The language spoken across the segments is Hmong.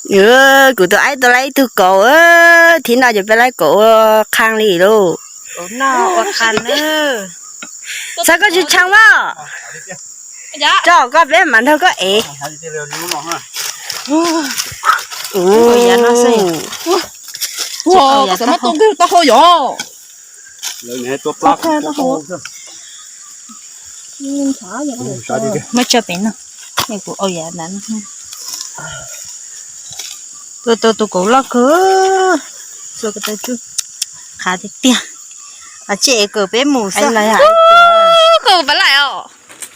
Kuv tus aib tua laib ib tug kaus, thib no ces peb laib kaus ua qhaa li lauj. Txhob koj tsis tshee as, tso koj peb mam nrog koj ev. Muab tso pem no, kuv au yam ntawd. Tua tau tus kaus loj kawg, txua ko taw tsuj qhav tiag tiag. Ces ev kawm peb mus xwb. Kawm pab laim os.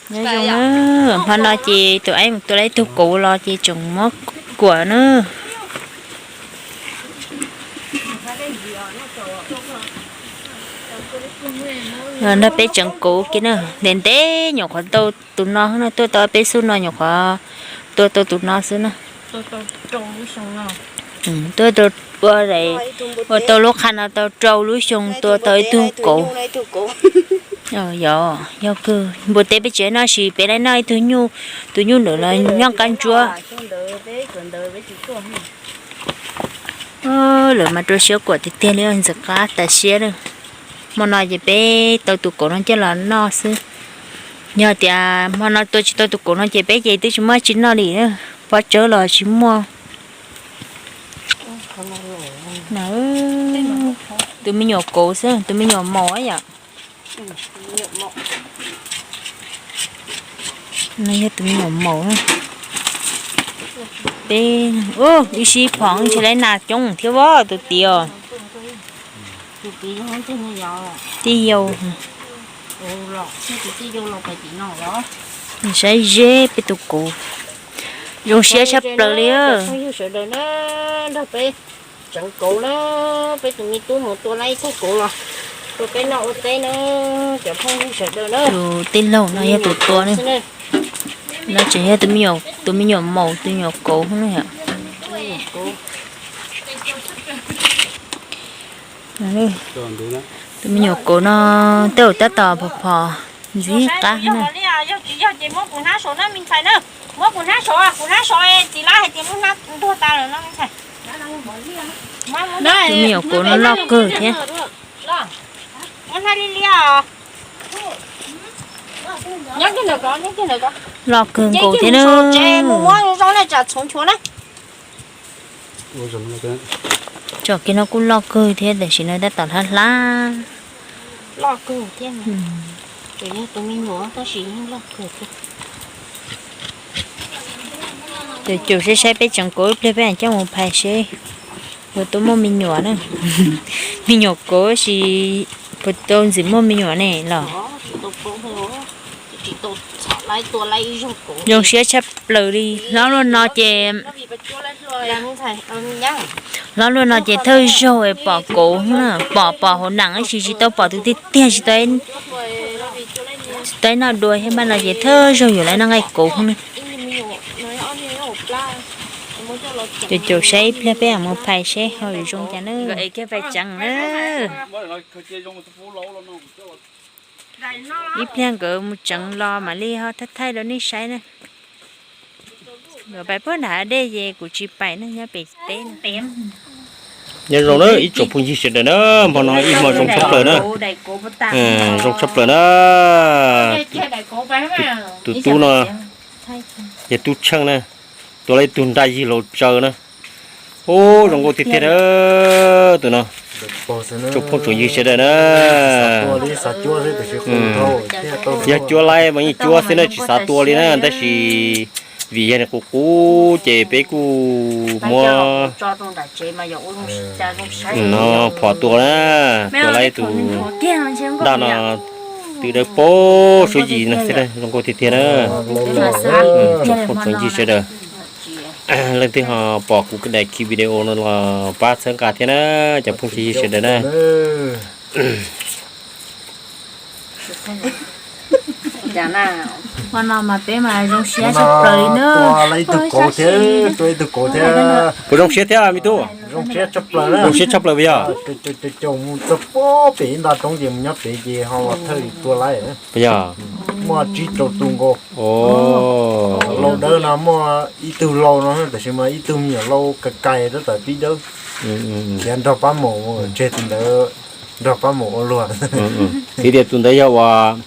Nyob zoo na, hmo no ces tus aib mus tua laib tug kaus los ces tseem muab kuam na. Nrog peb tseem kaus kiag na, ntev ntev nyuam qhuav tau tus no na, tuaj tau peb xub no nyuam qhuav tua tau tus no xwb na. Tuaj ua, ua tau lub qhab no tau rau lub xyoo tua tau ib tug kaus. Yog, yog kawg, npua teb peb tsev noj sis peb laib noj ib tug nyuj, tus nyuj ntawd los nyob qab ntsuab. Lawv mas rau siab kuam tiag tiag li, ntxim qab tas siab na. Hmo no ces peb tau tus kaus no coj los noj xwb. Yog tias hmo no tua tsis tau tus kaus no ces peb ces twb tsis muaj tsi noj li, pob tsawb los tsis muaj. Tus me nyuam kaus xwb, tus me nyuam maum yom. No yog tus me nyuam maum. Peb ib sij phom ntshe lawv nas coob thiab as tus tid os. Tij yau. Saib ze peb tus kaus, zoo siab tshaj plaws li. Sawv daws na, nrog peb tseev kaus na, peb tus me tub mus tua laib ib tug kaus los rau peb noj ua teb na, cov phooj ywg sawv daws na. Tus tij laug no yog tus tua na, no tseem yog tus me nyuam maum, tus me nyuam kaus na yom. Tus me nyuam kaus no tej zaum tab tom phom phom ntxim qab na. Tus me nyuam kaus no loj kawg thiab. Loj kawg nkaus thiab na. Tsom kiag no kuj loj kawg thiab, tam sim no tab tom hlab hlab. Loj kawg thiab. Ces yog tus me nyuam tab sis yeej loj kawg thiab. Ces caum saib saib peb tseem kaus ib pliag peb mam coj mus phais seb puas tau muaj me nyuam na. Me nyuam kaus sis puas tau ntxim muaj me nyuam ne los. Zoo siab tshaj plaws li. Hlob luaj no ces, hlob luaj no ces thawj zaug pom kaus na, pom pom hauv neem tab sis tsis tau pom tus tiag tiag, tsis tau noj dua thiab, mas no ces thawj zaug yuav los noj nqaij kaus na. Ces caum saib ib pliag peb mam mus phais seb ho yuav zoo cas na. Nkawd ev kiag pais tseev na. Ib pliag nkawd mus tseev los mam li ho thaij thaij rau nej saib na. Nkawd pais puag nram dej ces kuv tsis pais na, nyob pem teb. Nyob zoo na ib tsoom phooj ywg sawv daws na, hmo no ib hmo zoo tshaj plaws na. Zoo tshaj plaws na. Tus tub no yog tub Tsheej na, tua tau ib tug nraj yig laus tsaws na. Ub, zoo nkauj tiag tiag na tus no. Tsoom phooj tsoom ywg sawv daws na, yog cuab laib mas yeej cuab xwb na, tsis xav tua li na, tab sis vim yog nws qus qus ces peb kuj muab no phom tua na, tua laib tus nraj no twb dawb paug suav yim no xwb, zoo nkauj tiag tiag na. Tsoom phooj tsoom ywg sawv daws, leej twg ho pom kuv daim video no los pab txhawb nqa thiab na, cov phooj ywg sawv daws na. Hmo no mas peb mas zoo siab tshaj plaws li na. Puas zoo siab thiab me tub? Zoo siab tshaj plaws puas yog? Caum mus txog pob pem ib nta roob ces mus nyob pem ces ho los thawj li tua laib. Puas yog? Muaj tsib rau tus nkaus. Lau dawb no muaj ib tug lau no tiam sis mas ib tug me nyuam lau kais kais tab tom pib dawb. Khiav nrog pab maum tseg tus ntawd, nrog pab maum ua luag. Txiv tias tus ntawd yog uas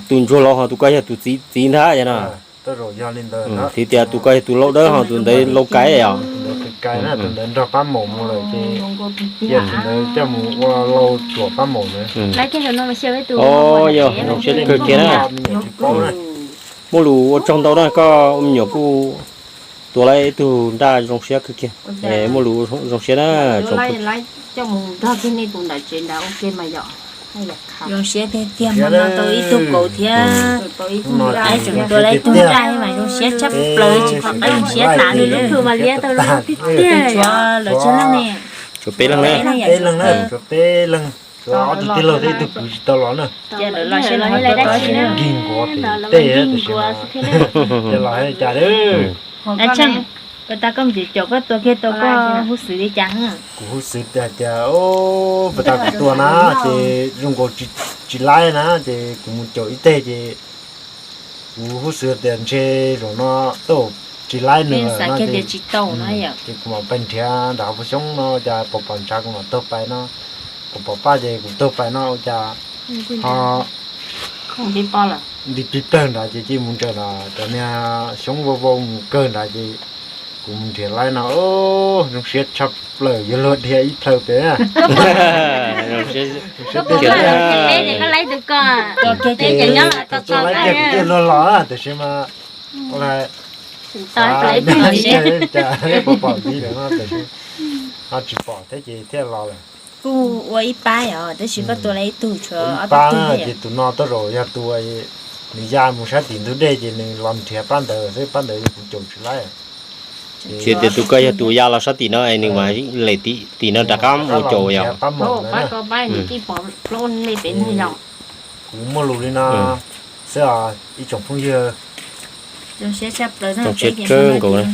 tus ntsuag lau ho tus ko yog tus txiv ntag yog no. Txiv tias tus ko yog tus lau dawb ho tus ntawd lau kais os. Tus ntawd nrog pab maum mus lawm ces cia tus ntawd coj mus ua lau tsuam pab maum na. Yog zoo siab kawg kiag na. Muaj lus ua tsaug ntau na, koj ua me nyuam kuj tua laib ib tug nraj zoo siab kawg kiag. Muaj lus zoo siab na. Zoo siab tiag tiag, hmo no tau ib tug kauv thiab, tseem tua laib ib tug nraj mas zoo siab tshaj plaws, tsis pom qab zoo siab tas li. Tshuav lawv tsib leeg ne. Tshuav peb leeg na. Tshuav peb leeg, tshuav ob tug tij laug thiab ib tug kwv tsis tau los na. Nkig nkuav tej tiam sis ces los cas. Koj tas koj mus caum koj tua kiag tau koj huj xwm li cas? Kuv huj xwm tias, tias, puas tas kuv tua na ces zoo nkaus tsis laib na ces kuv mus caum ib teg ces kuv huj xwm tias ntshe zaum no tau tsis laib nws lawm no ces kuv mam pais nrhiav nram hauv paus xyoob no cas pom pom ntshav kuv mam taug pais no, pom pom paj ces kuv taug pais no ua cas ho nti plig plawg nrad ces cia mus ntsaws nrad cov niag xyoob vau vau mus kawg nrad ces kuv mus nrhiav laib no zoo siab tshaj plaws yuav luag dhia ib plhaw pem. Laib ces kuv thiaj luag los tiam sis mas cas pom pom ntxiv lawm no tiam sis ho tsis pom thiab ces thiaj los lawm. Kuj ua ib pab yom, tab sis koj tua laib ib tug tshuav ob pab na ces tus no tuaj zaum yog tus nws ya mus sab tim ntug dej ces nws los nrhiav pab ntawd xwb, pab ntawd yog kuv caum tsis laib. Tsis tias tus ko yog tus ya los sab tim no es nws mas lem tim no rov qab mus caum yom. Kuv muaj lus li no xwb os ib tsoom phooj ywg. Zoo siab kawg nkaus,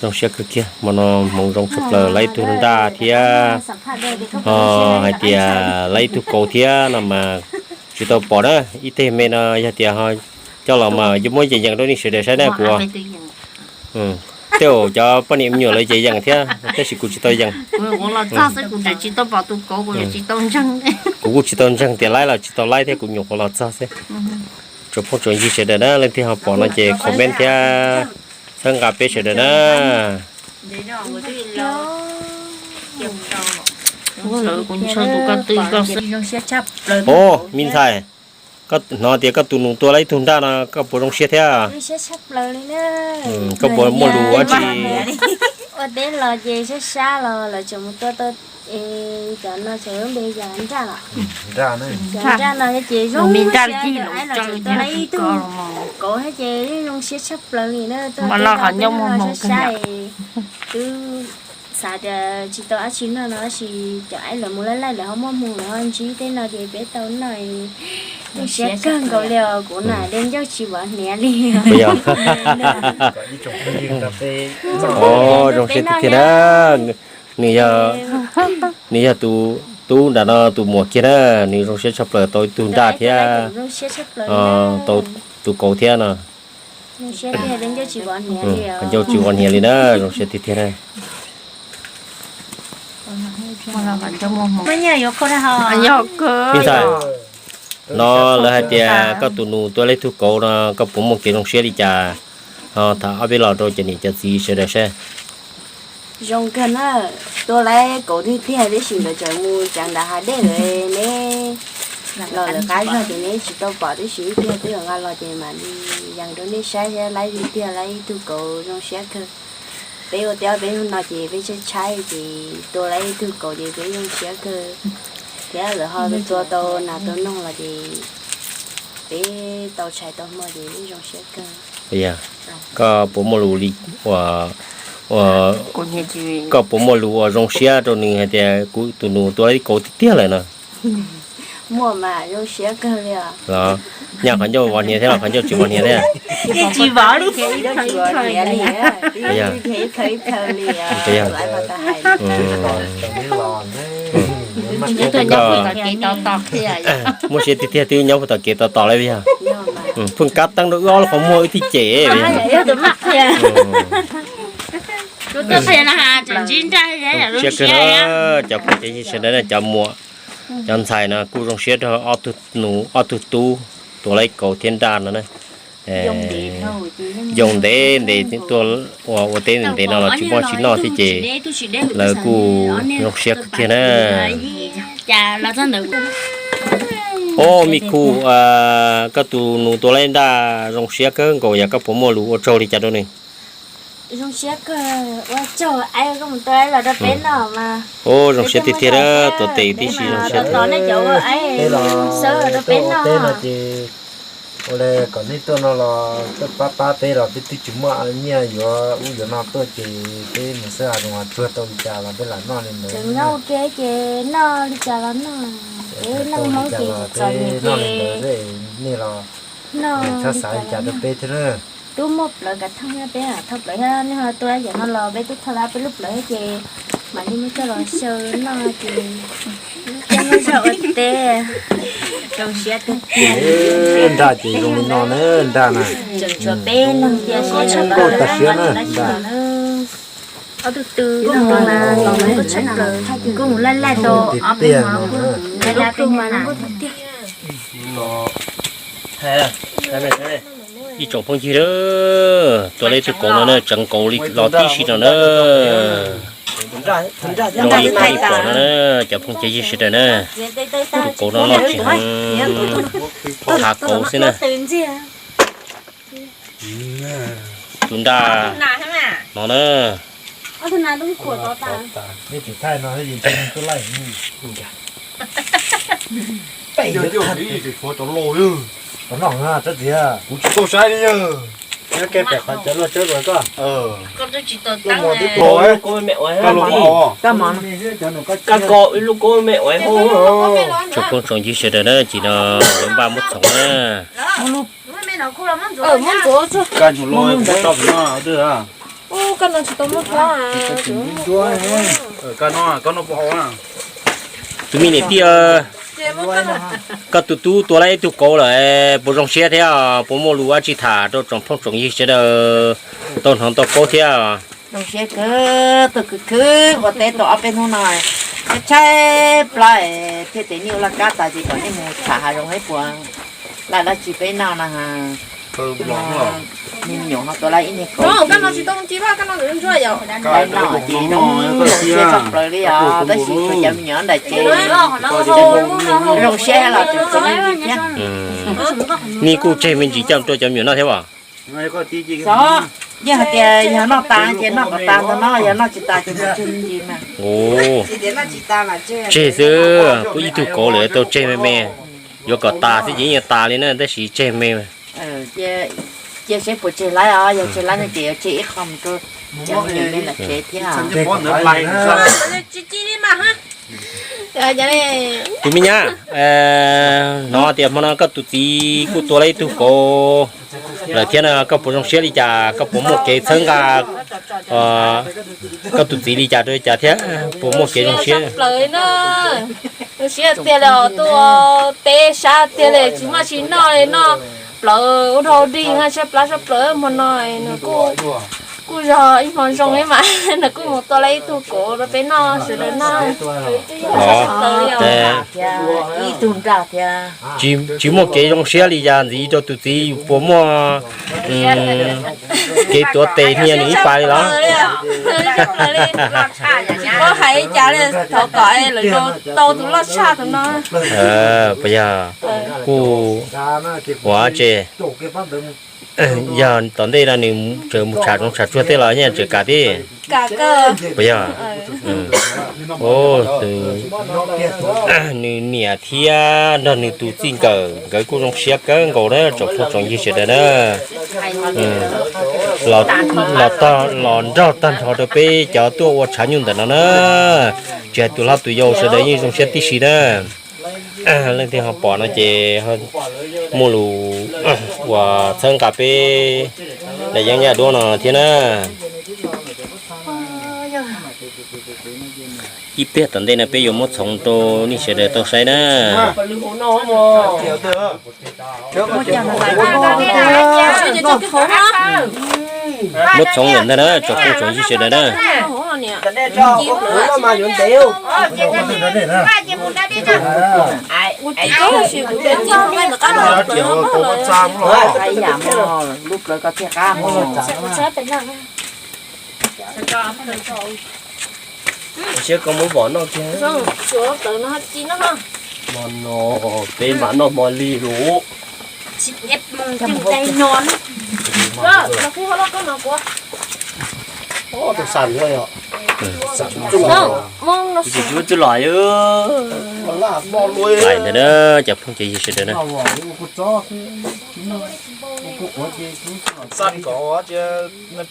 zoo siab kawg kiag, hmo no hmoov zoo tshaj plaws, laib ib tug nraj thiab ho hais tias laib ib tug kauv thiab no mas tsis tau pom na. Ib teg me no yog tias ho coj los mas yuav muab yees yees rau nej sawv daws saib na kuv. Tej zaum cov poj niam me nyuam lawv yees yees thiab tab sis kuv tsis tau yees. Kuv kuj tsis tau ntseeg tias laib los tsis tau laib thiab, kuv nyuam qhuav los txog xwb. Tsoom phooj tsoom ywg sawv daws na, leej twg ho pom no ces comment thiab txhawb nqa peb sawv daws na. Os, me ntxhais, koj hnov tias koj tus nus tua laib ib tug nraj no koj puas zoo siab thiab? Koj puas muaj lus ua tsi? Ua teb los ces sab sab los lawv tseem mus tua tau cov no tseem lub npe yog nraj los, cov nraj no ces zoo siab, aib los tseem tua laib ib tug kauv thiab ces yeej zoo siab tshaj plaws li na. Tuaj teb los sab sab, twb xav tias tsis tau dab tsi noj no tab sis cov aib lawv mus laij laij lawv ho muaj hmoo lawv ho ntsib tej no ces peb tau noj. Zoo siab kawg nkaus li os, kuv na dej ncauj tsis pom hniav li. Zoo siab tiag tiag na. Nws yog, nws yog tus tub nram no tus muam kiag na, nws zoo siab tshaj plaws tau ib tug nraj thiab tau tus kauv thiab no. Ncauj tsis vov hniav li na, zoo siab tiag tiag na. Me ntxhais, no lawv hais tias koj tus nus tua laib tug kauv no koj puas muaj kev zoo siab li cas? Ho tham ob peb los rau cov niam cov txiv sawv daws saib. Zoo kawg na, tua laib kauv tiag tiag tiam sis nkawd tseem mus tsev nram hav dej lawm ne. Los lawv qab zog ces neb tsis tau pom tiam sis ib pliag twb yuav nqa los ces mam li yees rau nej saib thiab. Laib tiag tiag, laib ib tug kauv zoo siab kawg. Peb ua teb ob peb hnub no ces peb tshaib tshaib ces tua laib ib tug kauv ces peb zoo siab kawg. Thiab lawv ho tua tau nas tau noog los ces peb tau tshais tau hmo ces peb zoo siab kawg. Koj puas muaj lus li, koj puas muaj lus uas zoo siab rau nws hais tias kuv tus nus tua laib kauv tiag tiag lawm no? Muaj mas zoo siab kawg li os. Los, nyaj qhov ncauj vov hniav thiab los qhov ncauj tsis vov hniav thiab? Tsis vov li, tsis vov hniav li. Ib plhaw ib plhaw li. Muaj siab tiag tiag twb nyob puag tom kev tos tos li yog. Pheej kab teeb rau wb ob lub qhov muag wb thiaj cem. Siab kawg na, cov phooj cov ywg sawv daws, cov muam cov ntxhais no kuj zoo siab rau ob tug nus ob tug tub Tuam Laib Kauv thiab Nraj no na. Yoo ntev ntev tuaj ua teb ntev no los tsis muaj tsis noj thiab ces lawv kuj zoo siab kawg kiag na. Os, me khu, koj tus nus Tuam Laib Nraj zoo siab kawg nkaus, yog koj puas muaj lus ua tsaug li cas rau nws? Zoo siab kawg, ua tsaug aib koj mus tua aib los rau peb noj mas. Os, zoo siab tiag tiag, tuav tes tib si zoo siab. Peb los tuaj ua teb no ces ua li kom nej tuaj no los tuaj pab pab peb los peb twb tsis muaj nyiaj yuav ub yuav no tuaj ces peb mus xwb, hav zoov hav tsuag tau li cas los peb lam noj li ntawd. Tseem nyob ua ke ces noj li cas los noj, peb noj Hmoob ces txom nyem ces nej los txhob xav li cas rau peb thiab na. Twb muaj plawv kav thooj thiab, peb thauj plawv thiab, nej ho tuaj yam no los peb twb thauj tau peb lub plawv thiab ces mam li muab coj los xyaw noj ces peb muab zog ua teb. Zoo siab tiag tiag. Nraj ces zoo li no na, Nraj na. Tseem tshuav peb leeg cia siab, nkauj tas siab na Nraj. Ob tug tw kuj mus laij laij tau ob peb hmo, laij laij peb hmo. Ib tsoom phooj ywg, Tuam Laib tus kauv no na, tseev kauv li los tib si no na. Zoo li peb pom no na, cov phooj cov ywg sawv daws na. Tus kauv no loj tsis heev, hav kauv xwb na. Tus Nraj no na. Kuv tsis tau saib li. Nyob ke pem qhov cov luaj tsawb luag koj. Koj lub koob me me uas hauv. Tsoom phooj tsoom ywg sawv daws na, ces no yuav npaj muab txhoov na. Tus me niam tij, koj tus tub tua tau ib tug kauv lawm, puas zoo siab thiab puas muaj lus dab tsi tham rau tsoom phooj tsoom ywg sawv daws tau hnov tau paub thiab? Zoo siab kawg, tuaj khwv khwv ua teb tau ob peb hnub no, tshaib tshaib plab, thiaj tes nyuj laj kab tas ces kom nej mus tsham hav zoov saib puas laij dab tsi peb noj no. Me nyuam ho tua tau ib niag kauv, zoo siab tshaj plaws li os, tab sis tshuav cov me nyuam nram tsev zoo siab los tseem txom nyem thiab. Nej kuj tseg me ntsis coj rau cov me nyuam noj thiab as? Xyov, yeej hais tias yog noj tas ces noj kom tas ntag no, yog noj tsis tas ces tseg me ntsis mas. Tseg xwb, kuj ib tug kauv lawm tau tseg me me. Yuav kom tas xwb ces yeej tas li na, tab sis tseg me. Cia seb puas tseg laib os, yog tseg laib no ces yuav tseg ib qho mus rau cov me nyuam me nram tsev thiab. Tus me nyab, hnov tias hmo no koj tus txiv kuj tua tau ib tug kauv lawm thiab no, koj puas zoo siab li cas, koj puas muaj kev txhawb nqa koj tus txiv li cas rau li cas thiab, puas muaj kev zoo siab? Zoo siab tiag li os, tuaj teb sab tiag li, tsis muaj tsis noj li, noj plawv ua rau dig, tshaib plab tshaib plawv hmo no. Nws kuj, kuj yog ib hmo zoo li mas nws kuj mus tua tau ib tug kauv rau peb noj sawv daws noj. Ib tug nraj thiab. Tsis muaj kev zoo siab li cas ntxiv rau tus txiv, puas muaj kev tuav tes hnia nws ib pas li los? Tsis paub hais li cas li, thov kom lawv tau tus loj tshaj tus no. Puas yog kuj ua tse, yog tom ntej no nws tseem mus tsham zoov tsham tsuag tej los yeej tseem kam tib? Puas yog? Tus, nws niam thiab nrog nws tus txij nkawm nkawd kuj zoo siab kawg nkaus na tsoom phooj tsoom ywg sawv daws na. Los, los nrog tag nrho rau peb cov tuaj ua tshav nyuj ntawm no na. Tsis hais tus hlob tus yau sawv daws yeej zoo siab tib si na. Leej twg ho pom no ces muaj lus uas txhawb nqa peb daim yeeb yaj duab no thiab na. Ib pliag tom ntej no peb yuav muab txhoov rau nej sawv daws tau saib na. Muab txhoov lawm ntag na, tsoom phooj tsoom ywg sawv daws na. Siab koj muab vom noj kiag. Hmo no peb mam noj hmo lig lawm. Tus xas los yog. Tsis tub twb los yog. Lais ntawd na, cov phooj cov ywg sawv daws na. Xas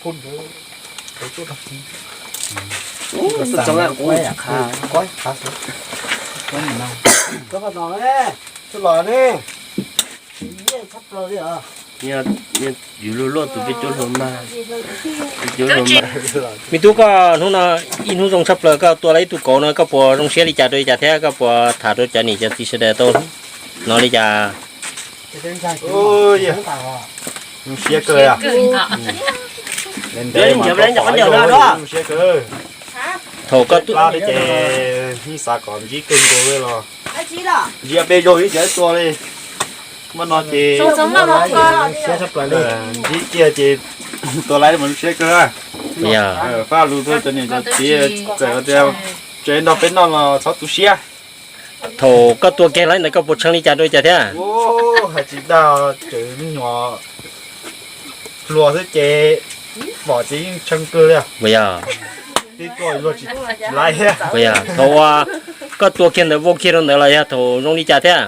kom cia. Yus luag luaj tus peb cuab hluas mag. Me tub, koj hnub no ib hnub zoo tshaj plaws, koj tua tau ib tug kauv no koj puas zoo siab li cas rau li cas thiab koj puas tham rau cov niam cov txiv sawv daws tau hnov li cas? Zoo siab kawg. Thaum koj tua ces yeej xav kom ntsib kawg nkaus li los ntsib peb zaug ib ces tua li. Muaj no ces ntsib kiag ces tua laib mas zoo siab kawg. Faj lus rau cov niam cov txiv txawm tias tsev nrog peb noj los txhob tu siab. Thaum koj tua kiag laib ntawd koj puas tshee li cas rau li cas thiab? Hais tsis dag, tseem me nyuam hluas xwb ces pom ces yeej tshee kawg li. Yog, thaum uas koj tua kiag ntawd vau kiag rau ntawd los yog thaum zoo li cas thiab?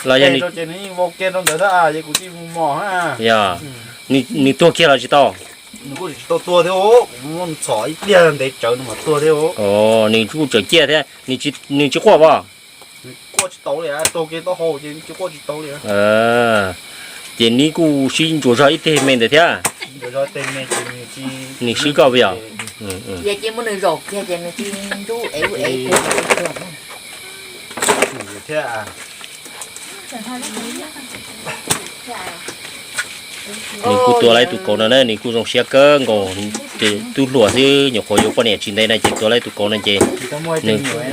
Los yog nws vau kiag rau ntawd thiab ces kuv tij mus mos. Yog, nws tuag kiag los tsis tau? Nws kuj tsis tau tuag thiab, kuv muab nws txhom ib pliag ntev tsawv nws mam tuag thiab. Nws kuj tseem ciaj thiab, nws tsis quaj pom? Quaj tsis tau li, raug kev taub hau ces tsis quaj tsis tau li. Ces nws kuj sib ntsuas zog ib teg me ntawd thiab. Nws swb koj puas yog? Ces muab nws zaum kiag ces nws cia li ntub ev ev. Nws kuj tua laib tus kauv no na, nws kuj zoo siab kawg nkaus. Ces tub hluas xwb nyuam qhuav yuav poj niam tsis ntev no ces tua laib tus kauv no ces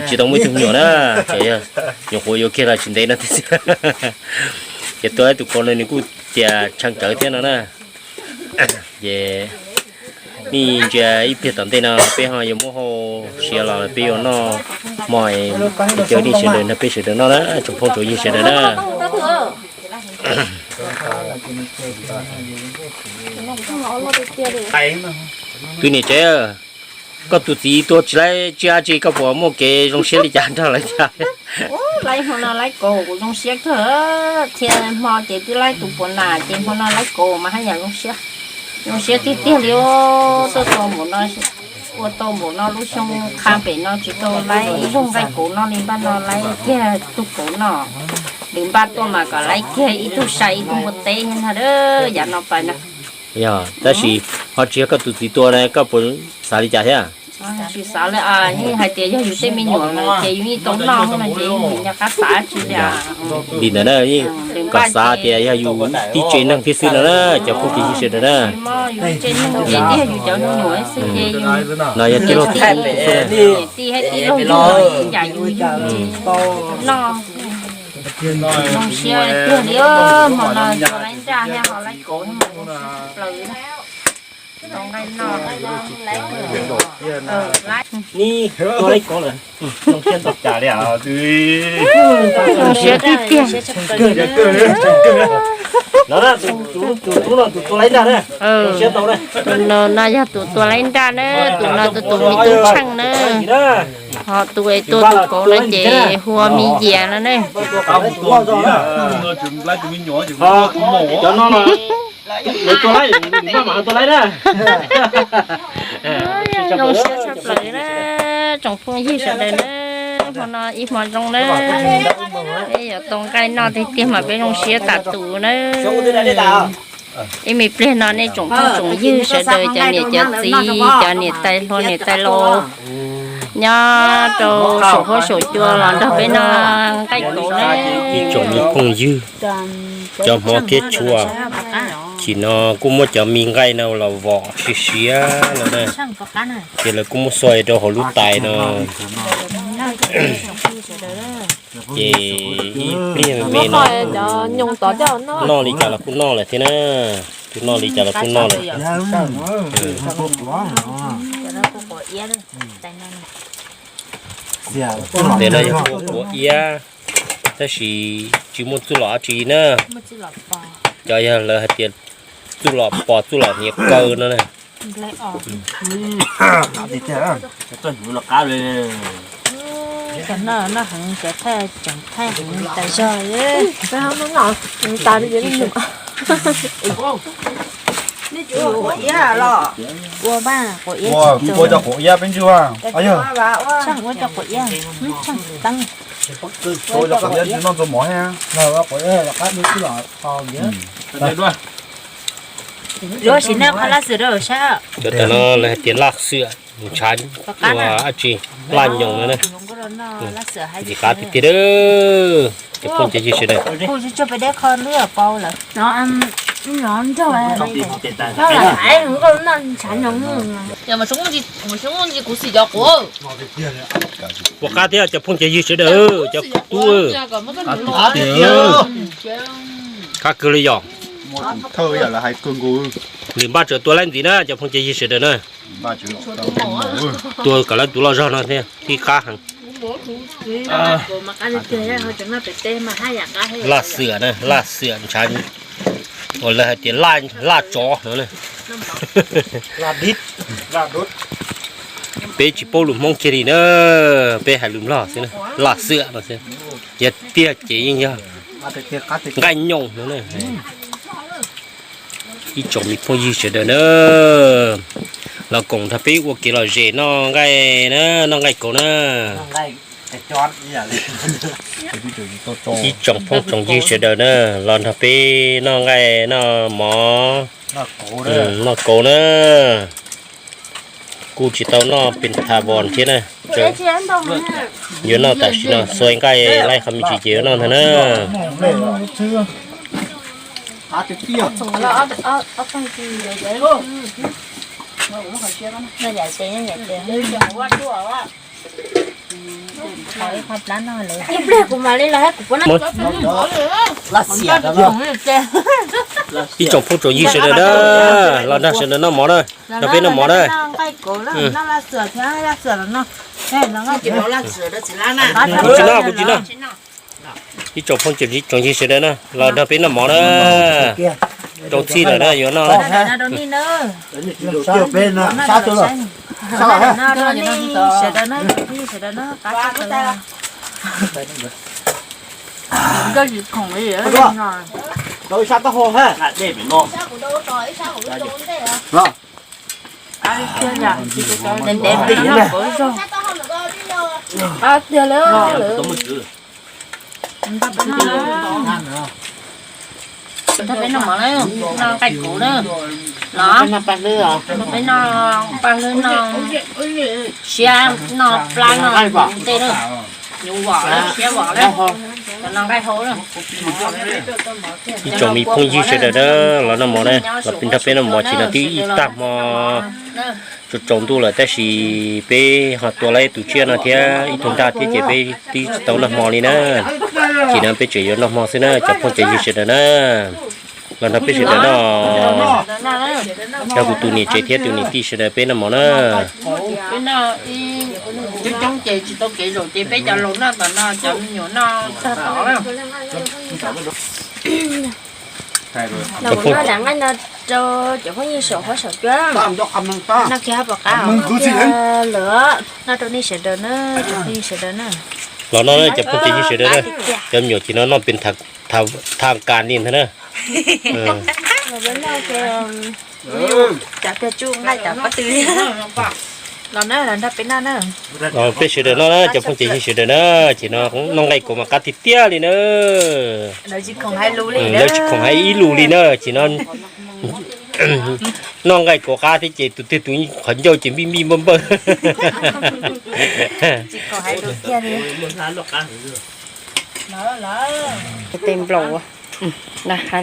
tsis tau muaj ib tug me nyuam na, ces yog nyuam qhuav yuav kiag los tsis ntev no thiab xwb. Ces tua laib tus kauv no nws kuj tias tshee tsawv thiab no na. Ces nej ntsia ib pliag tom ntej no peb ho yuav muab hau siav los peb yuav noj hmo, caw nej sawv daws nrog peb sawv daws noj na, tsoom phooj tsoom ywg sawv daws na. Tus niam tsev, koj tus txiv tua tsis laib tsiaj tsi koj puas muaj kev zoo siab li cas nrog lawv thiab? Laib hmo no laib kauv kuv zoo siab kawg thiab, hmo ces twb laib tus puas nas ces hmo no laib kauv mas haj yam zoo siab. Zoo siab tiag tiag li os, tuaj tau npaum no, ua tau npaum no lub xyoo qha pem no tsis tau laib ib zaug nqaij kauv noj li, npaj no laib kiag tug kauv noj. Lwm npaj tuaj mas kom laib kiag ib tug sai ib tug npua teb thiab ntag, yav no pais na. Yog, tab sis ho tsis yog koj tus txiv tua na, koj puas xav li cas thiab? Tsis xav li, yeej hais tias yog yus tej me nyuam ces yus yeej tau noj no ces yeej tsis nco qab xav tsi li. Li ntawd na, kom xav tias yog yus tib tsev neeg thiab xwb no na, cov phooj ywg sawv daws na. Yus tsev neeg ces yog yus cov me nyuam xwb ces yus, no yog tij laug txiv tij, tij laug yug yam yus noj. Zoo siab tiag li, hmo no tua laib nraj thiab ho laib kauv, zoo siab tshaj plaws. Neb tua laib kauv lawm, zoo siab ntau cas li. Zoo siab tiag tiag. No, tus tub no tus tua laib nraj na. Tus no yog tus tua laib nraj na, tus no tus tus me tub tsheej na. Ho tus es tua tus kauv no ces hu ua me yias no ne. Cov no lawv tua laib, nws maj mam tua laib na. Zoo siab tshaj plaws na, tsoom phooj ywg sawv daws na. Hmo no ib hmo zoo na, peb yuav tau nqaij noj tiag tiag mas peb zoo siab tas tus na. Ib me pliag no nej tsoom phooj tsoom ywg sawv daws, cov niam cov txiv, cov niam tais hluas niam tais laus nyob rau saum huab saum cua los nrog peb noj nqaij kauv na. Ib tsoom me phooj ywg, cov hmov thiab tshua, chim no kuj muab cov me nqaij no los vom siav siav no na, ces lawv kuj muab xuas rau hauv lub tais no. Ces ib pliag me me no noj li cas los kuj noj lawm thiab na. Kuj noj li cas los kuj noj lawm. Tes no yog quav iab, tab sis tsis muaj txuj lom dab tsi na. Cov yog lawv hais tias txuj lom pos txuj lom hniav kaw no na. Ua cov quav iab peb ntswg a. Ua cov quav iab tsis noj txua mov thiab. Cov tam no lawv hais tias laj xwm, ntshav ua dab tsi, laj nyoos no na. Ntxim qab tiag tiag, cov phooj cov ywg sawv daws. Ua qab thiab cov phooj cov ywg sawv daws, cov tub. Qab kawg li yom. Nws npaj tsawv tua laib ntxiv na cov phooj cov ywg sawv daws na. Tua kom lawv tus loj zog no thiab thiaj qab heev. Laj xwm na, laj xwm ntshav, uas lawv hais tias laj tsov no na. Peb tsis paub lus Hmoob kiag li na, peb hais lus Nplog xwb na, laj xwm no xwb. Yog tiag ces yeej yog nqaij nyoos no na. Ib tsoom me phooj ywg sawv daws na, los koom nrog peb ua kev lom zem noj nqaij na, noj nqaij kauv na. Ib tsoom phooj tsoom ywg sawv daws na, los nrog peb noj nqaij noj mov, noj kauv na. Kuj tsis tau noj pes tha vos thiab na. Yuav noj tam sim no, xuas nqaij laib qhov me ntsis ces yuav noj ntag na. Ib tsoom phooj tsoom ywg sawv daws na, los nrog sawv daws noj mov na, nrog peb noj mov na. Kuv tsis noj, kuv tsis noj. Ib tsoom phooj tsoom ywg sawv daws na, los nrog peb noj mov na. Rau txhij lawm na, yuav noj na. Nrog peb noj mov na, noj nqaij kauv na, los peb noj paj hlwb, noj siab, noj plab, noj ntej na, nyuv vom na, siab vom na, noj nqaij hau na. Ib tsoom me phooj ywg sawv daws na, los noj mov na, los nrog peb noj mov tsis no twb ib tag hmo tsaus tsaus ntuj lawm tab sis peb ho tua lawm tus tsiaj no thiab ib tug nraj thiab ces peb twb tsis tau noj hmo li na. Ces no peb tseem yuav noj hmo xwb na cov phooj cov ywg sawv daws na. Los nrog peb sawv daws noj, nrog kuv tus niam tsev thiab tus niam tij sawv daws peb noj mov na. Coob coob ces tsis tau kev zaum ces peb cov laus noj tom no, cov me nyuam noj tag tod na. Los kuv noj daim nqaij no rau cov phooj ywg saum huab saum cua. Noj kiag hab pom qab, noj kiag lawm, noj rau nej sawv daws na, cov phooj ywg sawv daws na. Los no cov phooj cov ywg sawv daws na, cov me nyuam ces no noj pes thaj kas li ntag na. Cov peb tsuj nqaij cov pob tw li. Los na, los nrog peb noj na. Peb sawv daws noj na, cov phooj cov ywg sawv daws na, ces no noj nqaij kauv mas qab tiag tiag li na. Lawv tsis khoom hais ib lus li na, ces no noj nqaij kauv qab thiab ces tus twg tus qhov ncauj ces npij npij npawj npawj.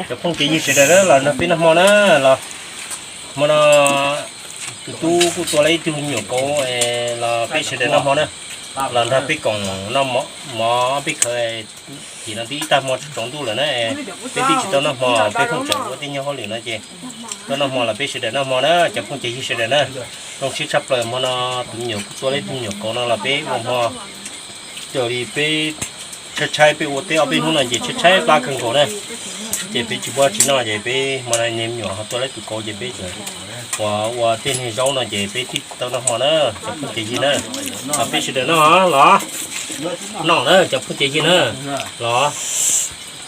Cov phooj cov ywg sawv daws na, los nrog peb noj hmo na, los hmo no tus tub kuj tua lawm ib tug me nyuam kauv, los peb sawv daws noj hmo na, los nrog peb koom noj mov peb khaws, ces no twb ib tag hmo tsaus ntuj lawm na, peb twb tsis tau noj hmo, peb pheej tseem ua tej nyuag hauj lwm no ces tau noj hmo los peb sawv daws noj hmo na, cov phooj cov ywg sawv daws na. Zoo siab tshaj plaws hmo no tus me nyuam kuj tua lawm ib tug me nyuam kauv no los peb ua hmo. Raws li peb tshaib tshaib peb ua teb ob peb hnub no ces tshaib tshaib plab kawg nkaus na, ces peb tsis muaj tsis noj ces peb hmo no niag me nyuam ho tua lawm tus kauv ces peb tseem ua ua tej niag zaub no ces peb thiaj tau noj hmo na, cov phooj cov ywg na. Los peb sawv daws noj los, noj na cov phooj cov ywg na, los.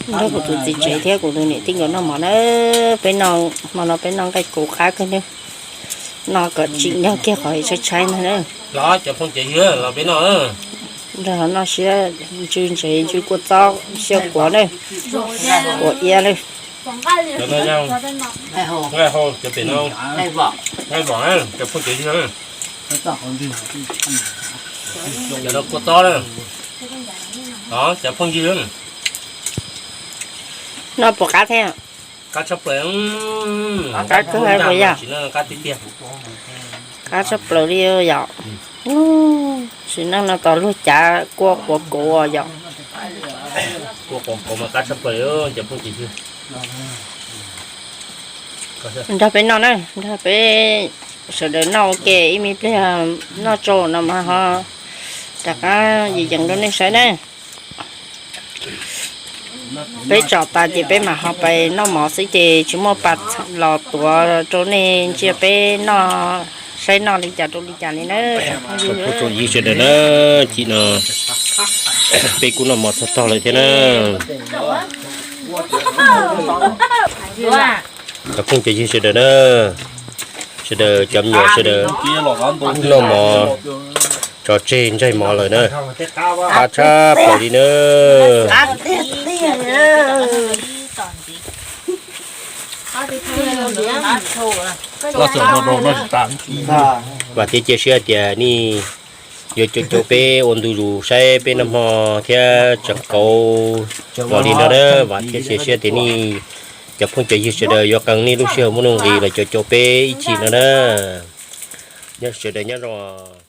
Nrog kuv tus txiv tsev thiab kuv tus niam tij nkawd noj mov na, peb noj hmo no peb noj nqaij kauv qab kawg na, noj kom tsim nyog kiag qhov tshaib tshaib ntag na. Los cov phooj cov ywg los peb noj. Nrog noj siab ntsw ntsev ntsw kua txob siab kuav na, kuav iab na. Nqaij hau, cov pem no nqaij vom, cov phooj cov ywg. Cov no kua txob na, cov phooj ywg. Noj puas qab thiab? Qab tshaj plaws. Qab kawg puas yog? Qab tiag tiag. Qab tshaj plaws li yom. Sim neej no tos luag cav kua quav kauv yom. Kua quav kauv mas qab tshaj plaws cov phooj cov ywg. Nrog peb noj na, nrog peb sawv daws noj ua ke ib me pliag noj tsau no mas ho rov qab yees yees rau nej saib na. Peb tso tas ces peb mam ho pais noj mov xwb ces tsis muaj pas los tuav rau nej ntsia peb noj, saib noj li cas rau li cas li na. Cov phooj cov ywg sawv daws na, chim no peb kuj noj mov txog tog lawm thiab na. Cov phooj cov ywg sawv daws na, sawv daws cov me nyuam sawv daws noj mov tso tseg ntsaig mov lawm na. Qab tshaj plaws li na. Vam thiab cia siab tias nej yuav caum caum peb ua ntu zus saib peb noj hmo thiab tseem kauv los li no na. Vam thiab cia siab tias nej cov phooj cov ywg sawv daws yuav qee nej lub sij hawm muaj nuj nqis los caum caum peb ib chim no na. Nyob sawv daws nyob zoo.